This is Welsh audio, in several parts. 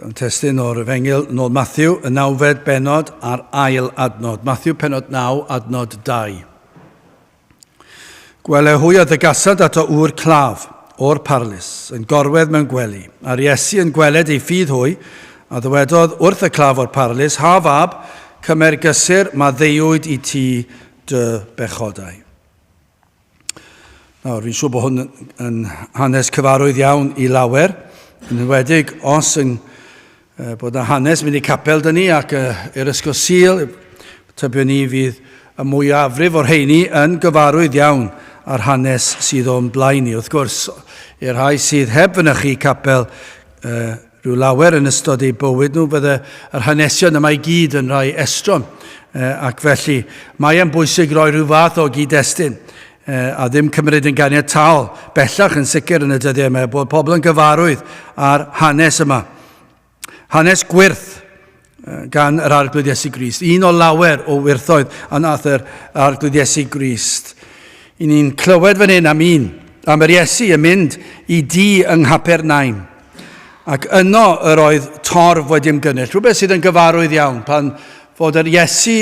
Yn testun o'r Efengyl nôl Matthew, y nawfed bennod a'r ail adnod. Matthew pennod 9, adnod 2. Gwele hwy a ddygasant ato ŵr claf o'r parlys, yn gorwedd mewn gwely. A'r Iesu yn gweled ei ffydd hwy, a ddywedodd wrth y claf o'r parlys, Ha fab, cymer gysur, maddeuwyd i ti dy bechodau. Nawr, fi'n siŵr bod hwn yn hanes cyfarwydd iawn i lawer, yn enwedig os yn bod yna hanes mynd i capel dyn ni ac i'r ysgol Sul, tybio ni fydd y mwyafrif o'r rheini yn gyfarwydd iawn â'r hanes sydd o'n blaen ni. Wrth gwrs, i'r rhai sydd heb fynychu capel rhyw lawer yn ystod eu bywyd nhw, fydde yr hanesion yma i gyd yn rhai estron. Ac felly, mae e'n bwysig rhoi rhyw fath o gyd-destun a ddim cymryd yn ganiataol bellach yn sicr yn y dyddiau yma, bod pobl yn gyfarwydd â'r hanes yma. Hanes gwyrth gan yr Arglwydd Iesu Grist. Un o lawer o wyrthoedd a nath yr Arglwydd Iesu Grist. I ni'n clywed fan hyn am un, am yr Iesu yn mynd i di yng Nghapernaum. Ac yno yr oedd torf wedi ymgynnull, rhywbeth sydd yn gyfarwydd iawn pan fod yr Iesu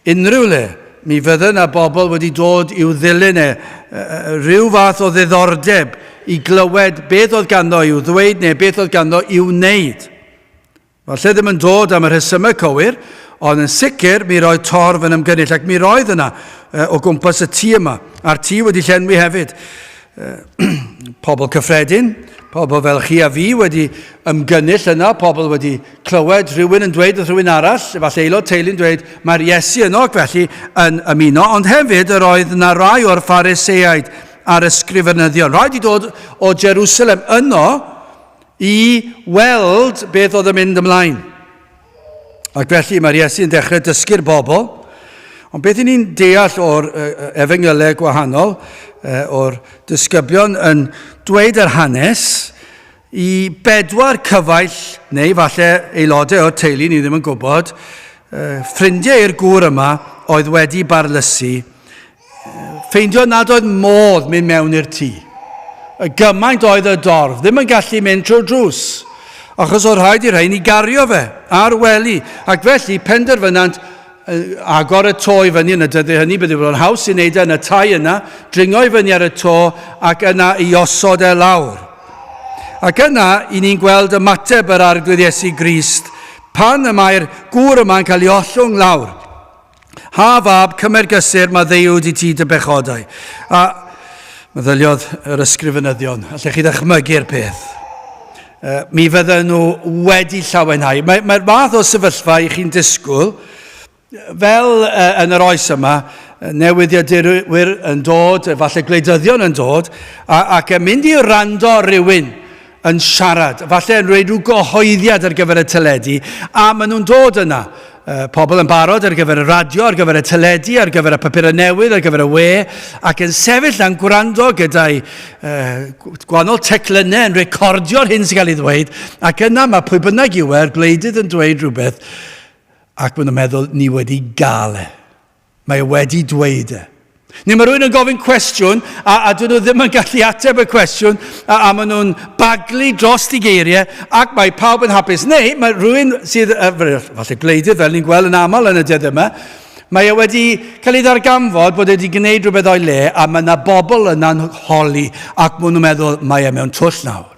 unrhyw le, mi fydde yna bobl wedi dod i'w ddilyn e, rhyw fath o ddiddordeb i glywed beth oedd ganddo i'w ddweud neu beth oedd ganddo i'w wneud. Falle ddim yn dod am y rhesymau cywir, ond yn sicr mi roedd torf yn ymgynnull ac mi roedd yna o gwmpas y tŷ yma, a'r tŷ wedi llenwi hefyd. Pobl cyffredin, pobl fel chi a fi wedi ymgynnull yna, pobl wedi clywed rhywun yn dweud wrth rhywun arall, efallai aelod teulu'n dweud, mae'r Iesu yno ac felly yn ymuno, ond hefyd yr oedd yna rai o'r Phariseaid a'r ysgrifenyddion, rhai wedi dod o Jerusalem yno, i weld beth oedd yn mynd ymlaen. Ac felly mae'r Iesu yn dechrau dysgu'r bobl. Ond beth i ni'n deall o'r efengylau gwahanol, o'r disgyblion yn dweud yr hanes, i bedwar cyfaill, neu falle aelodau o'r teulu, ni ddim yn gwybod, ffrindiau i'r gŵr yma oedd wedi barlysu, Ffeindio nad oedd modd mynd mewn i'r tŷ. Y gymaint oedd y dorf, ddim yn gallu mynd trwy'r drws, achos oedd rhaid i'r rhain i gario fe ar wely, ac felly penderfynant agor y to i fyny yn y dyddiau hynny, bydde bod yn haws i wneud e yn y tai yna, dringo i fyny ar y to ac yna i osod e lawr. Ac yna, i ni'n gweld ymateb yr Arglwydd Iesu Grist pan y mae'r gŵr yma'n cael ei ollwng lawr. Ha fab, cymer gysur, maddeuwyd i ti dy bechodau. A meddyliodd yr ysgrifenyddion, allech chi ddychmygu'r peth. Mi fydden nhw wedi llawenhau. Mae'r mae math o sefyllfa i chi'n disgwyl, fel yn yr oes yma, newyddiadurwyr yn dod, falle gwleidyddion yn dod, a, ac yn mynd i rando rhywun yn siarad, falle yn rhoi rhyw gyhoeddiad ar gyfer y teledu, a maen nhw'n dod yna. Pobl yn barod ar gyfer y radio, ar gyfer y teledu, ar gyfer y papurau newydd, ar gyfer y we, ac yn sefyll na'n gwrando gyda'i gwahanol teclynnau yn recordio'r hyn sy'n cael ei ddweud, ac yna mae pwy bynnag yw e'r gwleidydd yn dweud rhywbeth, ac maen nhw'n meddwl, ni wedi gael e. Mae e wedi dweud e. Neu mae rhywun yn gofyn cwestiwn a, a dyn nhw ddim yn gallu ateb y cwestiwn a, a maen nhw'n baglu dros i geiriau ac mae pawb yn hapus. Neu mae rhywun sydd, falle gwleidydd fel ni'n gweld yn aml yn y dyddiau yma, mae e wedi cael ei ddarganfod bod e wedi gwneud rhywbeth o'i le a mae yna bobl yna'n holi ac maen nhw'n meddwl mae e mewn twll nawr.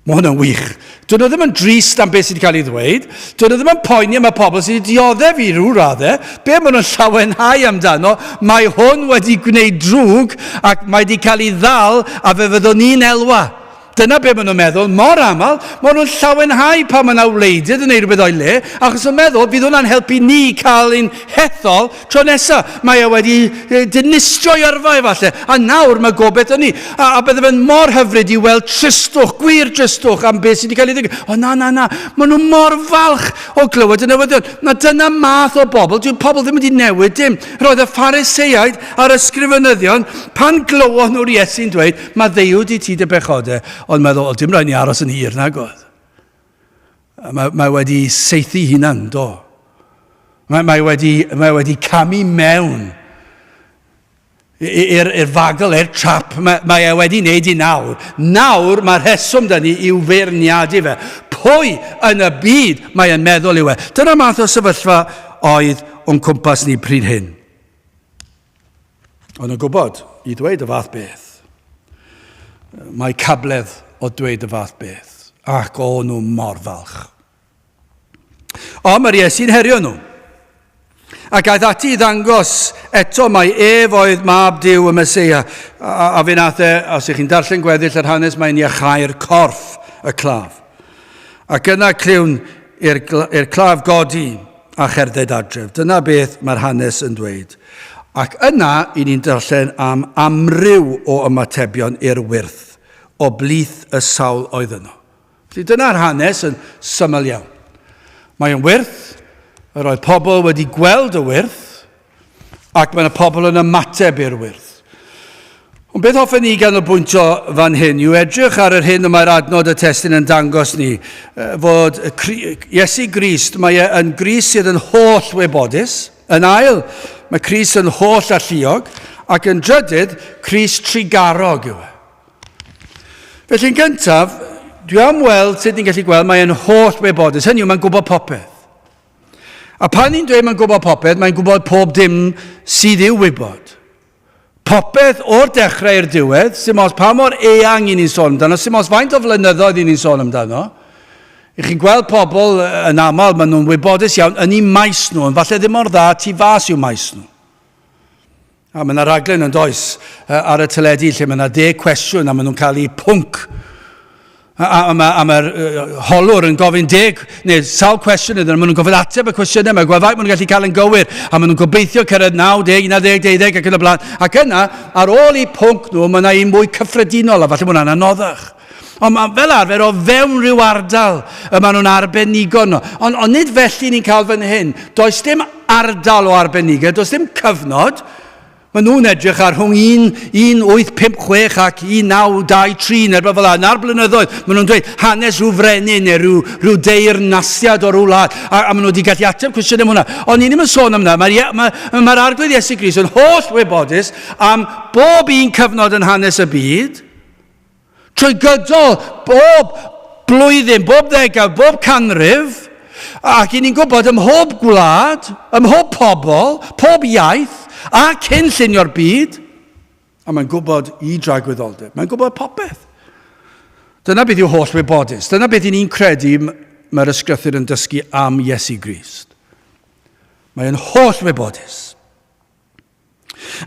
Mae hwnna'n wych. Dyn nhw ddim yn drist am beth sydd wedi cael ei ddweud. Dyn nhw ddim yn poeni am y pobl sydd wedi dioddef i ryw raddau. Be maen nhw'n llawenhau amdano, mae hwn wedi gwneud drwg ac mae wedi cael ei ddal a fe fyddwn ni'n elwa. Dyna be maen nhw'n meddwl. Mor aml, maen nhw'n llawenhau pan mae yna wleidydd yn gwneud rhywbeth o'i le, achos nhw'n meddwl bydd hwnna'n helpu ni cael ein hethol Tro nesa, mae e wedi dinistrio ei yrfa efallai, a nawr mae gobeith yn ni. A, a bydde fe'n mor hyfryd i weld tristwch, gwir tristwch am beth sydd wedi cael ei ddigwydd. O na, na, na, maen nhw mor falch o glywed y newyddion. Na dyna math o bobl, dyw pobl ddim wedi newid dim. Roedd y Phariseaid a'r ysgrifenyddion, pan glywon nhw'r Iesu'n dweud, maddeuwyd i ti dy bechodau, ond meddwl, o dim rhaid ni aros yn hir nag oedd. Mae, mae wedi saethu hunan, do. Mae, mae, wedi, mae wedi camu mewn I'r fagl, i'r trap mae, mae e wedi wneud i nawr. Nawr mae rheswm dyn ni i'w feirniadu fe. Pwy yn y byd mae e'n meddwl yw e? Dyna math o sefyllfa oedd o'n cwmpas ni pryd hyn. Ond yn gwybod i ddweud y fath beth. Mae cabledd o dweud y fath beth. Ac o'n nhw mor falch. Ond mae'r Iesu'n herio nhw. Ac aeth ati i ddangos eto mai ef oedd mab Duw y Meseia. A, a fe nath e, os ych chi'n darllen gweddill yr hanes, mae'n iachau'r corff y claf. Ac yna clywn i'r claf godi a cherdded adref. Dyna beth mae'r hanes yn dweud. Ac yna, i ni'n darllen am amryw o ymatebion i'r wyrth o blith y sawl oedd yno. Felly dyna'r hanes yn syml iawn. Mae'n wyrth, yr oedd pobl wedi gweld y wyrth, ac mae yna pobl yn ymateb i'r wyrth. Ond beth hoffen ni ganolbwyntio fan hyn yw edrych ar yr hyn y mae'r adnod y testun yn dangos ni, fod Iesu Grist, mae e yn Grist sydd yn holl wybodus, yn ail, mae Crist yn holl alluog, ac yn drydydd, Crist trugarog yw e. Felly yn gyntaf, dwi am weld sut ni'n gallu gweld mae e'n holl wybodus. Hynny yw, mae'n gwybod popeth. A pan ni'n dweud mae'n gwybod popeth, mae'n gwybod pob dim sydd i'w wybod. Popeth o'r dechrau i'r diwedd, sy'n os pa mor eang i ni'n sôn amdano, sy'n os faint o flynyddoedd i ni'n sôn amdano. I chi'n gweld pobl yn aml, maen nhw'n wybodus iawn yn eu maes nhw, ond falle ddim mor dda tu fas i'w maes nhw. A mae yna raglen yn does ar y teledu lle mae yna ddeg cwestiwn a maen nhw'n cael eu pwnc. A, a, a, mae'r ma holwr yn gofyn deg neu sawl cwestiwn iddyn nhw, maen nhw'n gofyn ateb y cwestiynau, mae'n gweld faint maen nhw'n gallu cael yn gywir, a maen nhw'n gobeithio cyrraedd 9, 10, 11, 12 ac yn y blaen. Ac yna, ar ôl eu pwnc nhw, mae yna un mwy cyffredinol, a falle mae hwnna'n anoddach. Ond mae fel arfer o fewn rhyw ardal y maen nhw'n arbenigo yno. Ond, ond nid felly ni'n cael fan hyn. Does dim ardal o arbenigedd, does dim cyfnod. Maen nhw'n edrych ar rhwng 1, 1, 8, 5, 6 ac 1, 9, 2, 3 neu rhywbeth fel yna. Na'r blynyddoedd, maen nhw'n dweud hanes rhyw frenin neu rhyw, rhyw deyrnasiad o rhyw wlad. A, a maen nhw wedi gallu ateb cwestiwn am hwnna. Ond ni ddim yn sôn am hwnna. Mae'r mae, mae, mae Arglwydd Iesu Grist yn holl wybodus am bob un cyfnod yn hanes y byd. Trwy gydol bob blwyddyn, bob ddegawd, bob canrif, ac i ni'n gwybod ym mhob gwlad, ym mhob pobl, pob iaith, a cyn llunio'r byd, a mae'n gwybod i dragwyddoldeb, mae'n gwybod popeth. Dyna beth yw holl wybodus. Dyna beth i ni'n credu mae'r ysgrythur yn dysgu am Iesu Grist. Mae'n holl wybodus.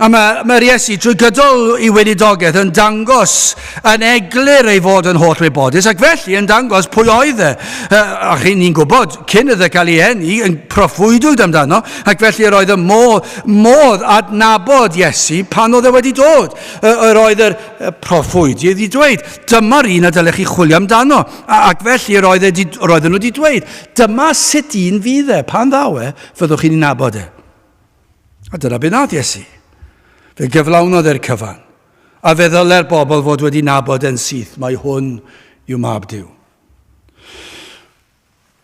A mae, mae'r Iesu trwy gydol ei weinidogaeth yn dangos yn eglur ei fod yn holl wybodus, ac felly yn dangos pwy oedd e. A chi ni'n gwybod, cyn iddo cael ei eni, yn proffwydwyd amdano, ac felly yr oedd y modd, modd adnabod Iesu pan oedd e wedi dod. Yr oedd yr proffwydi wedi dweud, dyma'r un a dylech chi chwilio amdano. Ac felly yr oedd e yr oedden nhw wedi dweud, dyma sut un fydd e, pan ddaw e, fyddwch chi'n ei nabod e. A dyna be nath Iesu. Fe gyflawnodd e'r cyfan. A fe ddyle'r bobl fod wedi nabod e'n syth mai hwn yw mab Duw.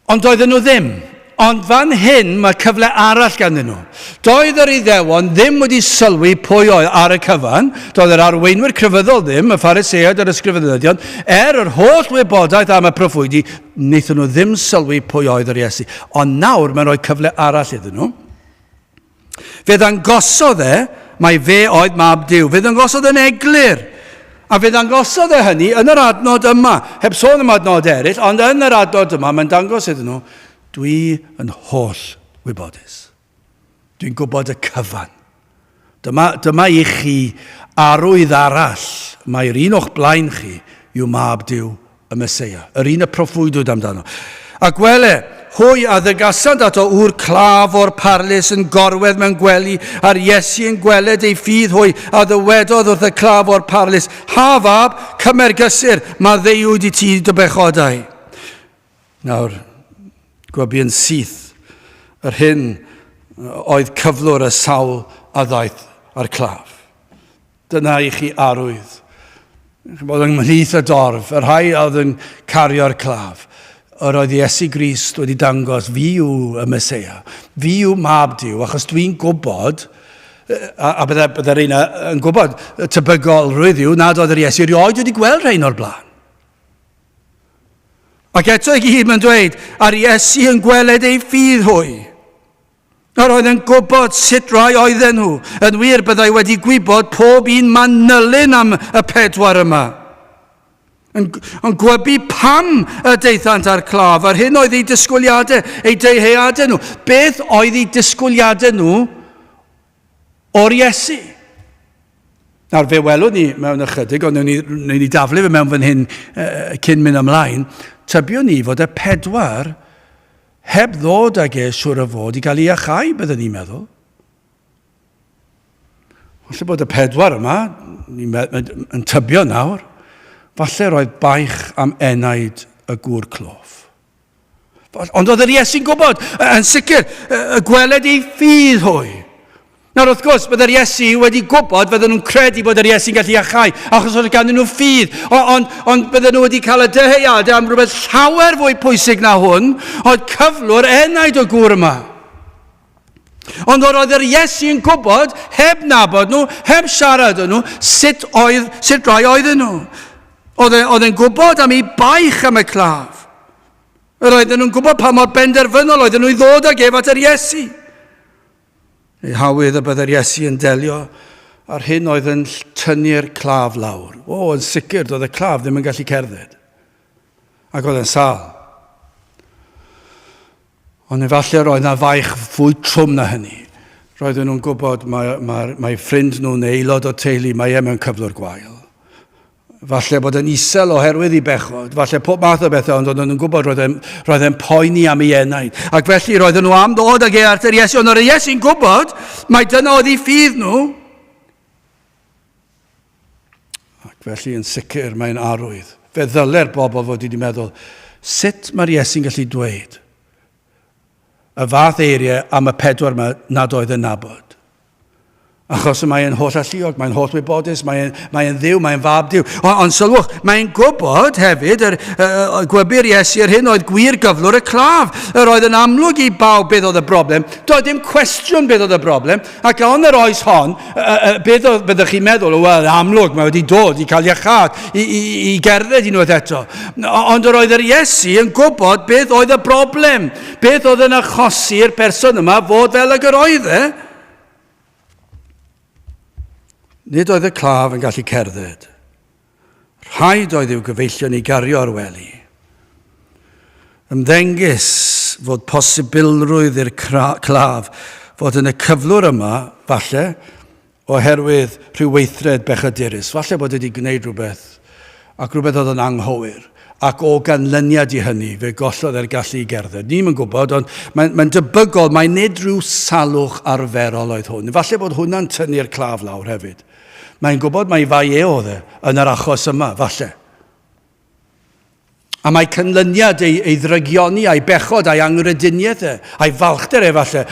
Ond doedden nhw ddim. Ond fan hyn mae cyfle arall ganddyn nhw. Doedd yr Iddewon ddim wedi sylwi pwy oedd ar y cyfan. Doedd yr arweinwyr crefyddol ddim, y Phariseaid a'r ysgrifenyddion, er yr holl wybodaeth am y proffwydi, wnaethon nhw ddim sylwi pwy oedd yr Iesu. Ond nawr mae'n rhoi cyfle arall iddyn nhw. Fe ddangosodd e mai fe oedd mab Duw. Fe ddangosodd e'n eglur. A fe ddangosodd e hynny yn yr adnod yma. Heb sôn am adnod eraill, ond yn yr adnod yma mae'n dangos iddyn nhw, dwi yn holl wybodus. Dwi'n gwybod y cyfan. Dyma, dyma i chi arwydd arall mai'r un o'ch blaen chi yw mab Duw, y Meseia, yr un y proffwydwyd amdano. Ac wele, hwy a ddygasant ato ŵr claf o'r parlys yn gorwedd mewn gwely, a'r Iesu yn gweled ei ffydd hwy, a ddywedodd wrth y claf o'r parlys, Ha fab, cymer gysur, maddeuwyd i ti dy bechodau. Nawr, gwybu yn syth yr hyn oedd cyflwr y sawl a ddaeth â'r claf. Dyna i chi arwydd. Chybod, ymhlith y dorf, y rhai oedd yn cario'r claf, yr oedd Iesu Grist wedi dangos, fi yw y Meseia, fi yw mab Duw, achos dwi'n gwybod A, a bydde, bydde rheina yn gwybod, y tebygolrwydd yw nad oedd yr Iesu erioed wedi gweld rhain o'r blaen. Ac eto i gyd mae'n dweud, a'r Iesu yn gweled ei ffydd hwy. Yr oedd yn gwybod sut rai oedden nhw. Yn wir, byddai wedi gwybod pob un manylyn am y pedwar yma. Yn, yn gwybu pam y daethant â'r claf, a'r hyn oedd eu disgwyliadau, eu dyheadau nhw. Beth oedd eu disgwyliadau nhw o'r Iesu? Nawr, fe welwn ni mewn ychydig, ond newn ni, newn ni daflu fe mewn fan hyn uh, cyn mynd ymlaen. Tybiwn ni fod y pedwar heb ddod ag e siwr o fod i gael ei iachau, byddwn ni'n meddwl. Falle bod y pedwar yma, ni'n yn tybio nawr, falle roedd baich am enaid y gŵr cloff. Ond oedd yr Iesu'n gwybod, yn sicr, y gweled ei ffydd hwy. Nawr wrth gwrs, byddai'r Iesu wedi gwybod, fydden nhw'n credu bod yr Iesu'n gallu iachau, achos oedd ganddyn nhw ffydd. Ond, ond, ond bydden nhw wedi cael y dyheadau am rhywbeth llawer fwy pwysig na hwn, oedd cyflwr enaid o gŵr yma. Ond yr oedd yr Iesu yn gwybod, heb nabod nhw, heb siarad â nhw, sut, oedd, sut rai oedden nhw. E, oedd e'n gwybod am ei baich am y claf. Yr oedden nhw'n gwybod pa mor benderfynol oedden nhw i ddod ag ef at yr Iesu. Ei hawydd y byddai'r Iesu yn delio â'r hyn oedd yn tynnu'r claf lawr. O, yn sicr, doedd y claf ddim yn gallu cerdded. Ac oedd e'n sâl. Ond efallai roedd na faich fwy trwm na hynny. Roedden nhw'n gwybod mae, mae, mae ffrind nhw neu aelod o teulu, mae e mewn cyflwr gwael. Falle bod yn isel oherwydd i bechod, falle pob math o bethau, ond oedden nhw'n gwybod roedd e'n, roedd e'n poeni am ei enaid. Ac felly roedden nhw am ddod ag e at yr Iesu, ond oedd Iesu'n gwybod mai dyna oedd ei ffydd nhw. Ac felly yn sicr mae'n arwydd. Fe ddyle'r bobl fod wedi meddwl, sut mae'r Iesu'n gallu dweud y fath eiriau am y pedwar yma nad oedd yn nabod? Achos y mae'n holl alluog, mae'n holl wybodus, mae'n mae ddiw, mae'n fab Duw. Ond on sylwch, mae'n gwybod hefyd, yr, y, gwybyr Iesu yr hyn oedd gwir gyflwr y claf. Yr oedd yn amlwg i bawb beth oedd y broblem. Doedd dim cwestiwn beth oedd y broblem. Ac yn yr oes hon, beth oedd, byddwch chi'n meddwl, wel, amlwg, mae wedi dod i cael iachâd, i, i, i gerdded unwaith eto. Ond yr oedd yr Iesu yn gwybod beth oedd y broblem, beth oedd yn achosi'r person yma fod fel ag yr oedd e. Nid oedd y claf yn gallu cerdded. Rhaid oedd i'w gyfeillion ei gario ar wely. Ymddengys fod posibilrwydd i'r claf fod yn y cyflwr yma, falle, oherwydd rhyw weithred bechadurus. Falle bod wedi gwneud rhywbeth, ac rhywbeth oedd yn anghywir, ac o ganlyniad i hynny, fe gollodd e'r gallu i gerdded. Ni'm yn gwybod, ond mae'n mae debygol mai nid rhyw salwch arferol oedd hwn. Falle bod hwnna'n tynnu'r claf lawr hefyd. Mae'n gwybod mai fai e oedd e yn yr achos yma, falle. A mae canlyniad ei, ei ddrygioni a'i bechod a'i anghrediniaeth e, a'i falchder e falle,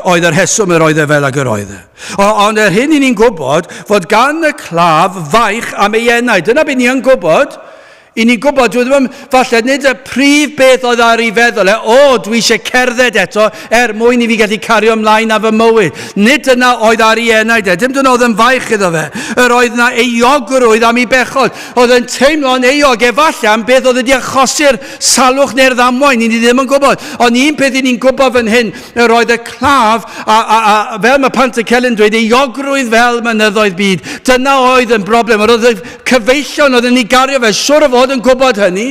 oedd yr rheswm yr oedd e fel ag yr oedd e. O, ond yr hyn i ni'n gwybod, fod gan y claf faich am ei enau. Dyna beth ni yn gwybod. I ni'n gwybod, dwi ddim yn, falle nid y prif beth oedd ar ei feddwl e, o, dwi eisiau cerdded eto er mwyn i fi gallu cario ymlaen â fy mywyd. Nid dyna oedd ar ei enaid e, dim dyna oedd yn faich iddo fe. Yr oedd na euogrwydd am ei bechod. Oedd yn teimlo'n euog efallai am beth oedd wedi achosi'r salwch neu'r ddamwain, i ni ddim yn gwybod. Ond un peth i ni'n gwybod fan hyn, Yr oedd y claf, a, a, a fel mae Pantycelyn dweud, euogrwydd fel mynyddoedd byd. Dyna oedd yn broblem. Yr oedd y cyfeillion oedd yn ei gario fe, siwr o fod yn gwybod hynny.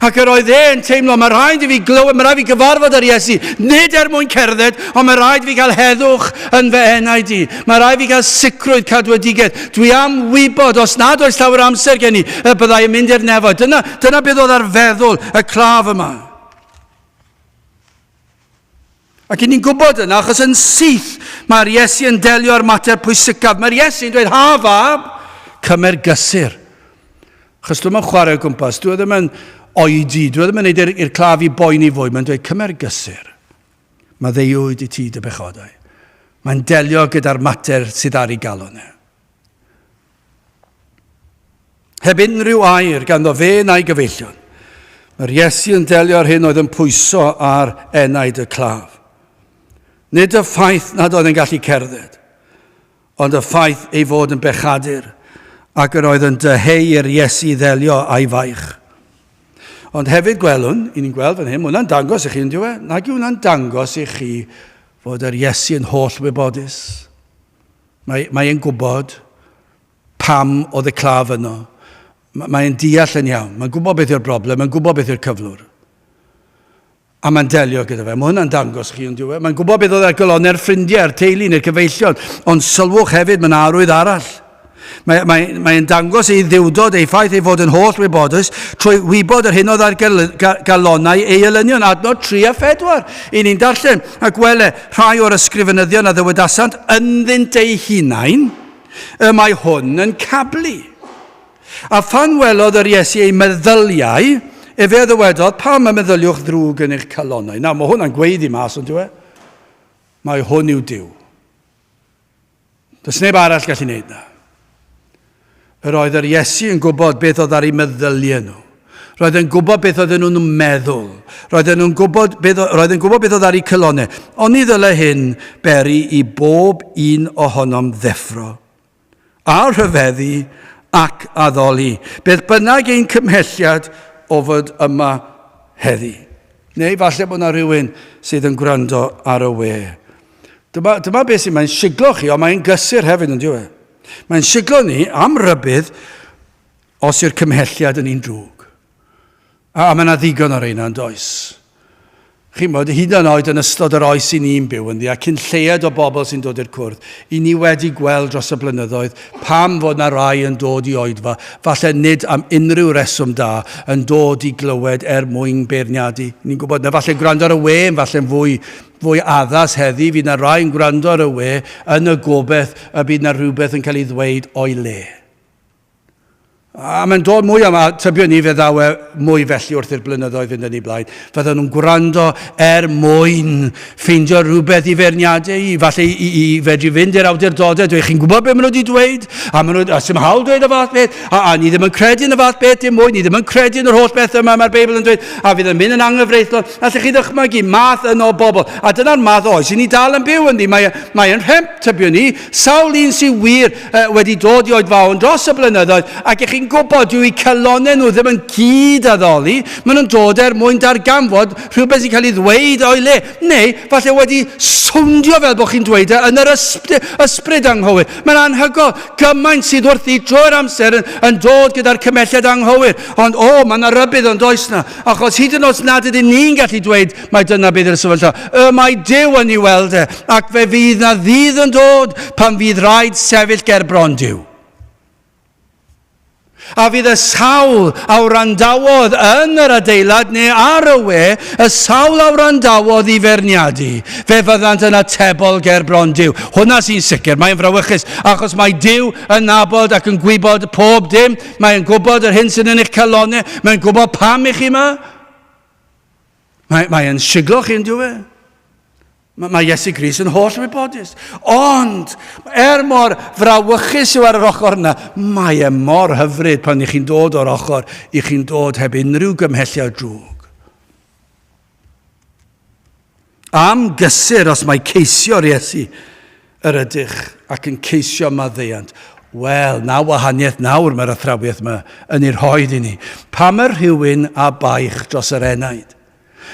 Ac yr oedd e'n teimlo, mae rhaid i fi glywed, mae rhaid i fi gyfarfod ar Iesu, nid er mwyn cerdded, ond mae rhaid i fi gael heddwch yn fy enaid i. Mae rhaid i fi gael sicrwydd cadwedigaeth. Dwi am wybod, os nad oes llawer amser gen i, y byddai yn mynd i'r nefoedd. Dyna, dyna beth oedd ar feddwl y claf yma. Ac i ni'n gwybod yna, achos yn syth mae'r Iesu yn delio â'r mater pwysicaf. Mae'r Iesu yn dweud, ha fab, cymer gysur. Achos dwi'n yn chwarae o gwmpas, dwi ddim yn oedi, dwi ddim yn neud i'r claf i boeni fwy. Mae'n dweud, cymer gysur. Mae ddeuwyd i ti dy bechodau. Mae'n delio gyda'r mater sydd ar ei galon e. Heb unrhyw air ganddo fe na'i gyfeillion. Mae'r Iesu yn delio â'r hyn oedd yn pwyso ar enaid y claf. Nid y ffaith nad oedd yn gallu cerdded. Ond y ffaith ei fod yn bechadur, ac yr oedd yn dyheu i'r Iesu ddelio â'i faich. Ond hefyd gwelwn, i ni'n gweld fan hyn, mae hwnna'n dangos i chi, yn diwe? Nag yw hwnna'n dangos i chi fod yr Iesu yn holl wybodus. Mae, mae e'n gwybod pam oedd y claf yno. Mae e'n deall yn iawn. Mae'n gwybod beth yw'r broblem, mae'n gwybod beth yw'r cyflwr. A mae'n delio gyda fe. Mae hwnna'n dangos chi, ond yw e? Mae'n gwybod beth oedd ar galonnau'r ffrindiau, a'r teulu neu'r cyfeillion. Ond sylwch hefyd, mae'n arwydd arall. Mae'n mae, mae dangos ei ddiwdod, ei ffaith ei fod yn holl wybodus, trwy wybod yr hyn oedd ar galonnau ei elynion. Adnod 3 a 4. I ni'n darllen, ac wele, rhai o'r ysgrifenyddion a ddywedasant ynddynt eu hunain, y mae hwn yn cablu. A phan welodd yr Iesu eu meddyliau, efe a ddywedodd, pam y meddyliwch ddrwg yn eich calonnau? Nawr, mae hwnna'n gweiddi mas, ond yw e? Mae hwn yw Duw. Does neb arall gallu gwneud na. Yr oedd yr Iesu yn gwybod beth oedd ar eu meddyliau nhw. Roedd yn gwybod beth oedden nhw'n meddwl. Roedden nhw'n gwybod beth, roedd yn gwybod beth oedd ar eu calonnau. Oni ddyle hyn beri i bob un ohonom ddeffro, a rhyfeddu ac addoli, beth bynnag ein cymhelliad o fod yma heddi. Neu falle bod yna rhywun sydd yn gwrando ar y we. Dyma, dyma beth sy'n mae'n siglo chi, ond mae'n gysur hefyd yn diwy. E? Mae'n siglo ni am rybudd os yw'r cymhelliad yn un drwg. A, a mae yna ddigon o'r reina yn does. Chi'n bod, hyd yn oed yn ystod yr oes i ni'n byw ynddi, a cyn lleied o bobl sy'n dod i'r cwrdd, i ni wedi gweld dros y blynyddoedd pam fod na rai yn dod i oedfa, falle nid am unrhyw reswm da, yn dod i glywed er mwyn beirniadu. Ni'n gwybod na falle'n gwrando ar y we yn falle'n fwy, fwy addas heddi, fydd na rai yn gwrando ar y we yn y gobeith y bydd na rhywbeth yn cael ei ddweud o'i le. A mae'n dod mwy am, a tybio ni fe ddaw e mwy felly wrth i'r blynyddoedd fynd yn ei blaen. Fydden nhw'n gwrando er mwyn ffeindio rhywbeth i feirniadu, i falle i, i, i fedru fynd i'r awdurdodau, dweud chi'n gwybod beth maen nhw wedi dweud, a maen nhw, a sy'n hawl dweud y fath beth, a, a ni ddim yn credu yn y fath beth dim mwy, ni ddim yn credu yn yr holl beth yma mae'r Beibl yn dweud, a fydd yn mynd yn anghyfreithlon. Allech chi ddychmygu math yno o bobl, a dyna'r math oes i ni dal yn byw ynddi, mae, mae yn rhemp, tybio ni, sawl un sy'n wir wedi dod i oedfaon dros y blynyddoedd, ac ych chi'n gwybod, dyw eu calonnau nhw ddim yn cyd-addoli, maen nhw'n dod er mwyn darganfod rhywbeth sy'n cael ei ddweud o'i le, neu falle wedi sowndio fel bod chi'n dweud e yn yr ysbryd anghywir. Mae'n anhygoel gymaint sydd wrthi drwy'r amser yn, yn dod gyda'r cymelliad anghywir. Ond o, mae yna rybudd ond oes na, achos hyd yn oed nad ydyn ni'n gallu dweud mai dyna beth yw'r sefyllfa, y mae Duw yn ei weld e, ac fe fydd na ddydd yn dod pan fydd rhaid sefyll ger bron Duw. A fydd y sawl a wrandawodd yn yr adeilad neu ar y we, y sawl a wrandawodd i feirniadu, fe fyddant yn atebol ger bron Duw. Hwna sy'n sicr, mae'n frawychus, achos mae Duw yn nabod ac yn gwybod pob dim, mae'n gwybod yr hyn sydd yn eich calonnau, mae'n gwybod pam i chi yma. Mae, mae e'n siglo chi, yn dyw e? Mae, mae Iesu Grist yn holl wybodus. Ond, er mor frawychus yw ar yr ochr yna, mae e mor hyfryd pan i chi'n dod o'r ochr, i chi'n dod heb unrhyw gymhelliad drwg. Am gysur os mae ceisio'r Iesu yr ydych ac yn ceisio maddeuant. Wel, na wahaniaeth nawr mae'r athrawiaeth yma yn ei rhoed i ni. Pam mae rhywun â baich dros yr enaid?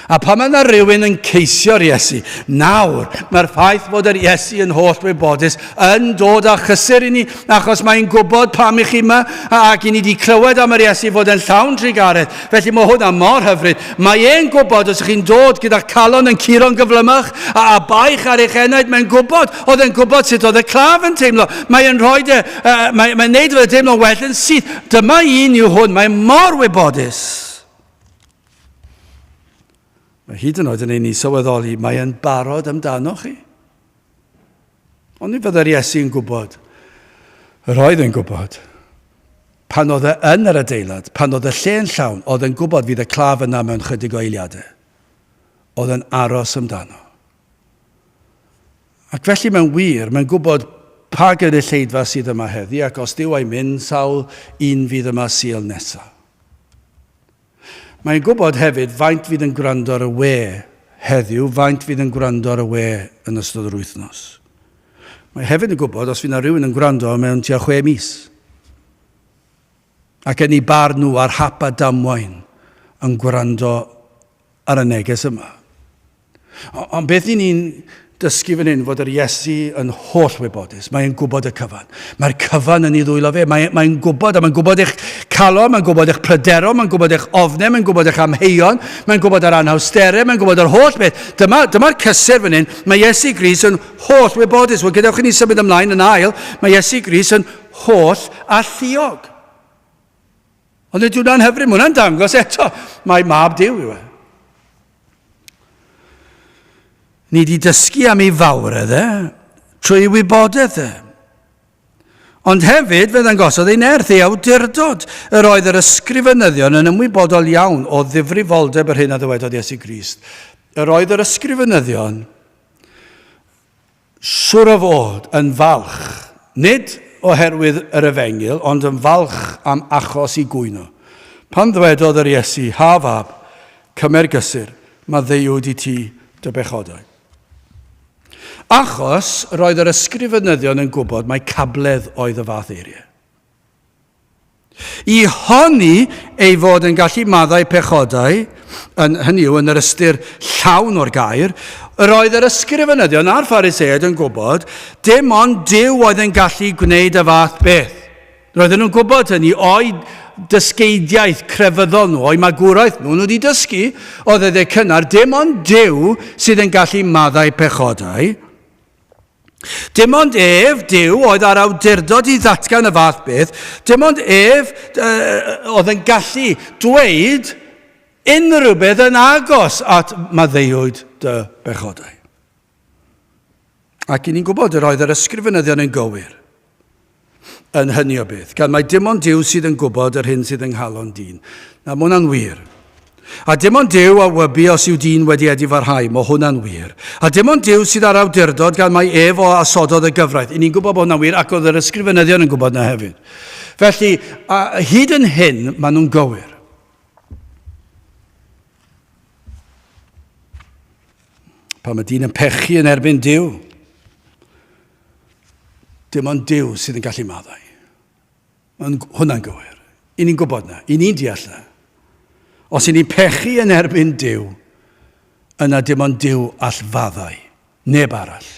A pan mae yna rhywun yn ceisio'r Iesu, nawr mae'r ffaith bod yr Iesu yn holl wybodus yn dod â chysur i ni, achos mae'n gwybod pam i chi yma, ac i ni wedi clywed am yr Iesu fod yn llawn trugaredd. Felly mae hwnna mor hyfryd. Mae e'n gwybod os ych chi'n dod gyda'ch calon yn curo'n gyflymach a, a baich ar eich enaid, mae'n gwybod, oedd e'n gwybod sut oedd y claf yn teimlo. Mae'n rhoi e, uh, mae'n mae neud fe deimlo'n well yn syth. Dyma un yw hwn, mae'n mor wybodus. Mae hyd yn oed yn ei ni sylweddoli, mae e'n barod amdano chi. Ond ni fyddai'r Iesu yn gwybod. Yr oedd yn gwybod. Pan oedd e yn yr adeilad, pan oedd y lle'n llawn, oedd e'n gwybod fydd y claf yna mewn chydig o eiliadau. Oedd e'n aros amdano. Ac felly mewn wir, mae'n gwybod pa gynulleidfa sydd yma heddi, ac os Duw a'i mynd, sawl un fydd yma Sul nesaf. Mae'n gwybod hefyd faint fydd yn gwrando ar y we heddiw, faint fydd yn gwrando ar y we yn ystod yr wythnos. Mae hefyd yn gwybod os fydd 'na rhywun yn gwrando mewn tua chwe mis. Ac yn ei barn nhw ar hap a damwain yn gwrando ar y neges yma. Ond beth ni'n ni'n dysgu fan hyn fod yr Iesu yn holl wybodus. Mae'n gwybod y cyfan. Mae'r cyfan yn ei ddwylo fe. Mae'n mae gwybod, a mae'n gwybod eich calon, mae'n gwybod eich pryderon, mae'n gwybod eich ofnau, mae'n gwybod eich amheuon, mae'n gwybod yr anhawsterau, mae'n gwybod yr holl beth. Dyma, dyma'r cysur fan hyn. Mae Iesu Grist yn holl wybodus. Wel, gadewch i ni symud ymlaen yn ail. Mae Iesu Grist yn holl alluog. Ond nid hwnna'n hyfryd, mae hwnna'n dangos eto, mae mab Duw yw e. Ni wedi dysgu am ei fawredd e, trwy ei wybodaeth e. Ond hefyd fe ddangosodd ei nerth, ei awdurdod. Yr oedd yr ysgrifenyddion yn ymwybodol iawn o ddifrifoldeb yr hyn a ddywedodd Iesu Grist. Yr oedd yr ysgrifenyddion siwr o fod yn falch, nid oherwydd yr efengyl, ond yn falch am achos i gwyno. Pan ddwedodd yr Iesu, Ha fab, cymer gysur, maddeuwyd i ti dy bechodau. Achos roedd yr ysgrifenyddion yn gwybod mai cabledd oedd y fath eiriau. I honni ei fod yn gallu maddau pechodau, yn, hynny yw, yn yr ystyr llawn o'r gair, yr oedd yr ysgrifenyddion a'r Phariseaid yn gwybod dim ond Duw oedd yn gallu gwneud y fath beth. Roedden nhw'n gwybod hynny o'i dysgeidiaeth crefyddol nhw, o'i magwraeth nhw, nhw wedi dysgu o ddyddiau cynnar, dim ond Duw sydd yn gallu maddau pechodau. Dim ond ef, Duw, oedd â'r awdurdod i ddatgan y fath beth. Dim ond ef oedd yn gallu dweud unrhyw beth yn agos at maddeuwyd dy bechodau. Ac i ni'n gwybod yr oedd yr ysgrifenyddion yn gywir yn hynny o beth, gan mai dim ond Duw sydd yn gwybod yr hyn sydd yng nghalon dyn. Na, mae hwnna'n wir. A dim ond Duw a wybu os yw dyn wedi edifarhau, mae hwnna'n wir. A dim ond Duw sydd â'r awdurdod gan mai ef o asododd y gyfraith. I ni'n gwybod bod hwnna'n wir ac oedd yr ysgrifenyddion yn gwybod na hefyd. Felly, a, hyd yn hyn, maen nhw'n gywir. Pan mae dyn yn pechu yn erbyn Duw, dim ond Duw sydd yn gallu maddau. Mae'n hwnna'n gywir. I ni'n gwybod na. I ni'n deall na. Os i ni'n pechu yn erbyn Duw, yna dim ond Duw all faddau, neb arall.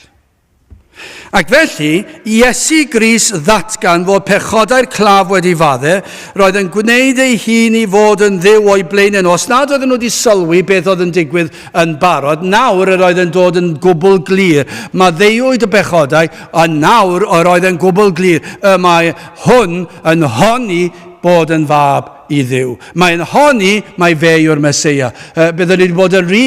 Ac felly, Iesu Grist ddatgan fod pechodau'r claf wedi fadde, roedd yn gwneud ei hun i fod yn dduw o'i blaenau nhw. Os nad oedden nhw wedi sylwi beth oedd yn digwydd yn barod, nawr yr oedd yn dod yn gwbl glir. Maddeuwyd y pechodau, a nawr yr oedd yn gwbl glir. Y mae hwn yn honni bod yn fab i Dduw. Mae'n honni mai fe yw'r Meseia. Byddwn ni wedi bod yn rhy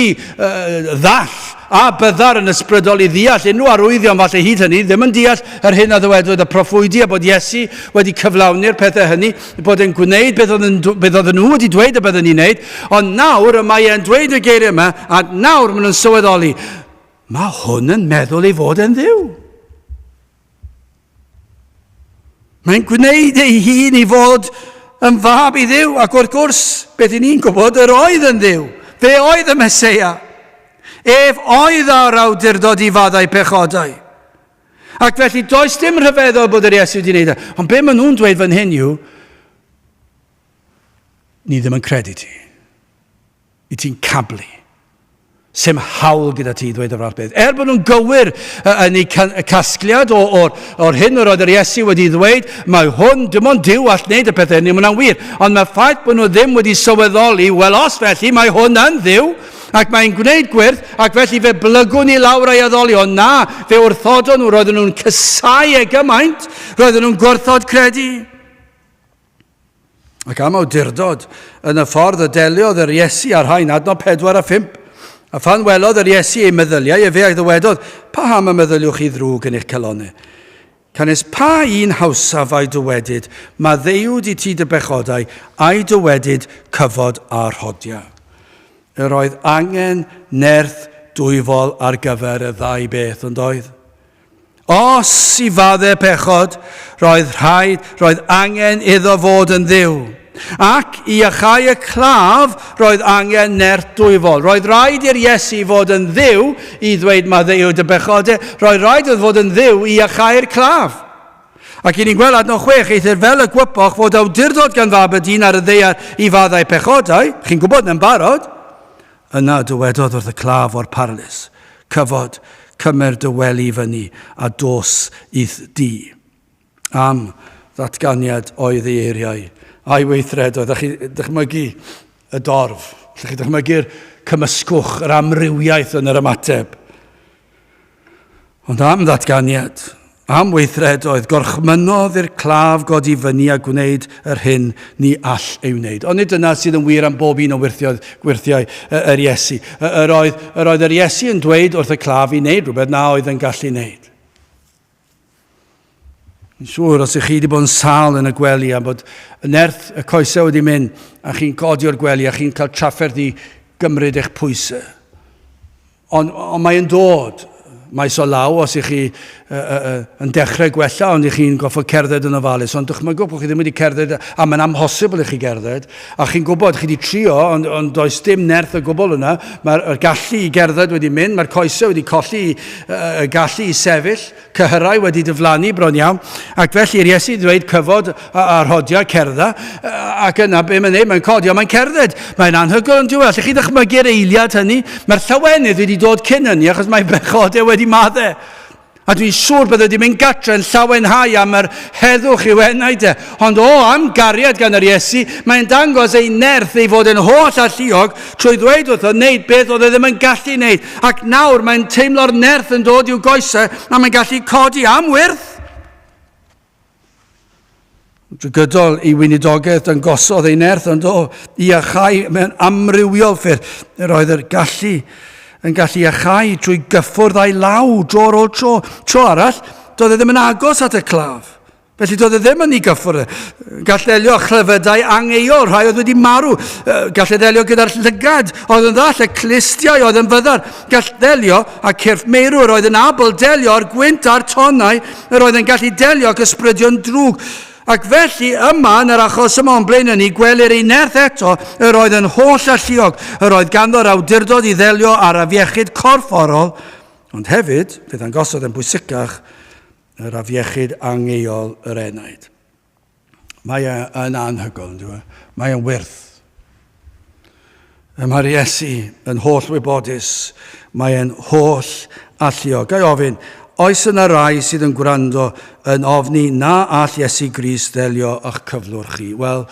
ddall a byddar yn ysbrydol i ddeall unrhyw arwyddion falle hyd hynny, ddim yn deall yr hyn a ddywedwyd y proffwydi a bod Iesu wedi cyflawni'r pethau hynny, bod e'n gwneud beth oedd, yn, beth oedd nhw wedi dweud y byddwn ni'n wneud, ond nawr y mae e'n dweud y geiriau yma, a nawr maen nhw'n sylweddoli, mae hwn yn meddwl ei fod e'n Dduw. Mae'n gwneud ei hun i fod yn fab i Dduw, ac wrth gwrs, beth i ni'n gwybod, yr oedd yn Dduw. Fe oedd y Meseia. Ef oedd â'r awdurdod i faddau pechodau. Ac felly, does dim rhyfeddol bod yr Iesu wedi gwneud e. Ond be maen nhw'n dweud fan hyn yw, ni ddim yn credu ti. I ti'n cablu. Sdim hawl gyda ti i ddweud y fath beth. Er bod nhw'n gywir yn eu casgliad o'r, or hyn yr oedd yr Iesu wedi ddweud, mae hwn, dim ond Duw all wneud y pethau hynny, mae hwnna'n wir. Ond mae'r ffaith bod nhw ddim wedi sylweddoli, wel os felly, mae hwn yn Dduw, ac mae'n gwneud gwyrth, ac felly fe blygwn i lawr a'i addoli. Ond na, fe wrthodon nhw, roedden nhw'n cysau e gymaint, roedden nhw'n gwrthod credu. Ac am awdurdod yn y ffordd y deliodd yr Iesu â'r rhain, adnod 4 a 5. A phan welodd yr Iesu ei meddyliau, efe a ddywedodd, Paham y meddyliwch chi ddrwg yn eich calonau? Canys pa un hawsaf a'i dywedyd, maddeuwyd i ti dy bechodau, a'i dywedyd cyfod a rhodia. Yr oedd angen nerth dwyfol ar gyfer y ddau beth, ond oedd? Os i fadde pechod, roedd rhaid, roedd angen iddo fod yn Dduw. Ac i iachau y claf, roedd angen nerth dwyfol. Roedd rhaid i'r Iesu fod yn ddiw i ddweud maddeuwyd dy bechodau. Roedd rhaid iddo fod yn ddiw i iachau'r claf. Ac i ni'n gweld adnod 6, eithr fel y gwypoch fod awdurdod gan fab y dyn ar y ddaear i faddau pechodau, chi'n gwybod yn barod, yna dywedodd wrth y claf o'r paralys, cyfod, cymer dy wely fyny a dos i'th di. Am ddatganiad oedd ei eiriau a'i weithredoedd. A chi dychmygu y dorf. Allwch chi dychmygu'r cymysgwch, yr amrywiaeth yn yr ymateb. Ond am ddatganiad, am weithredoedd, gorchmynnodd i'r claf godi fyny a gwneud yr hyn ni all ei wneud. Ond nid dyna sydd yn wir am bob un o wyrthioedd, gwyrthiau yr Iesu. Yr oedd, yr oedd yr Iesu yn dweud wrth y claf i wneud rhywbeth na oedd yn gallu wneud. Yn siŵr, os ych chi wedi bod yn sâl yn y gwely a bod y nerth y coesau wedi mynd a chi'n codi o'r gwely a chi'n cael trafferth i gymryd eich pwysau. Ond, ond mae'n dod maes o law os ych chi uh, uh, uh, yn dechrau gwella, ond ych chi'n goffod cerdded yn ofalus. Ond dychmygwch bod chi ddim wedi cerdded, a mae'n amhosibl i chi gerdded, a chi'n gwybod, chi wedi trio, ond, ond does dim nerth o gwbl yna. Mae'r gallu i gerdded wedi mynd, mae'r coesau wedi colli y gallu i sefyll, cyhyrau wedi diflannu bron iawn, ac felly yr Iesu ddweud cyfod a, a rhodia cerdda, ac yna be mae'n neud, mae'n codi, ond mae'n cerdded. Mae'n anhygoel yn diwedd. Allwch chi ddychmygu'r eiliad hynny? Mae'r llawenydd wedi dod cyn hynny, achos mae bechodau wedi madde. A dwi'n siŵr bydde wedi mynd gatre yn llawenhau am yr heddwch i'w enaid e. Ond o, am gariad gan yr Iesu, mae'n dangos ei nerth ei fod yn holl alluog trwy ddweud wrtho wneud beth oedd e ddim yn gallu wneud. Ac nawr mae'n teimlo'r nerth yn dod i'w goesau a mae'n gallu codi am wyrth. Drwy gydol ei weinidogaeth dangosodd ei nerth ond o iachau mewn amrywiol ffyrdd. Yr oedd yr gallu yn gallu iachau trwy gyffwrdd a'i law dro ar ôl tro. Tro arall, doedd e ddim yn agos at y claf. Felly doedd e ddim yn ei gyffwrdd. Gall ddelio â chlefydau angeuol, rhai oedd wedi marw. Gall e ddelio gyda'r llygad oedd yn ddall, y clustiau oedd yn fyddar. Gall ddelio â cyrff meirw, yr oedd yn abl delio â'r gwynt a'r tonnau, yr oedd yn gallu delio ag ysbrydion drwg. Ac felly, yma, yn yr achos yma o'n blaenau ni, gwelir ei nerth eto, yr oedd yn holl alluog, yr oedd ganddo'r awdurdod i ddelio â'r afiechyd corfforol, ond hefyd, fe ddangosodd yn bwysicach, yr afiechyd angeuol yr enaid. Mae e yn anhygoel, yn dweud. Mae e'n wyrth. Y mae'r Iesu yn holl wybodus, mae e'n holl alluog. Gai ofyn, oes yna rai sydd yn gwrando yn ofni na all Iesu Grist ddelio â'ch cyflwr chi? Wel,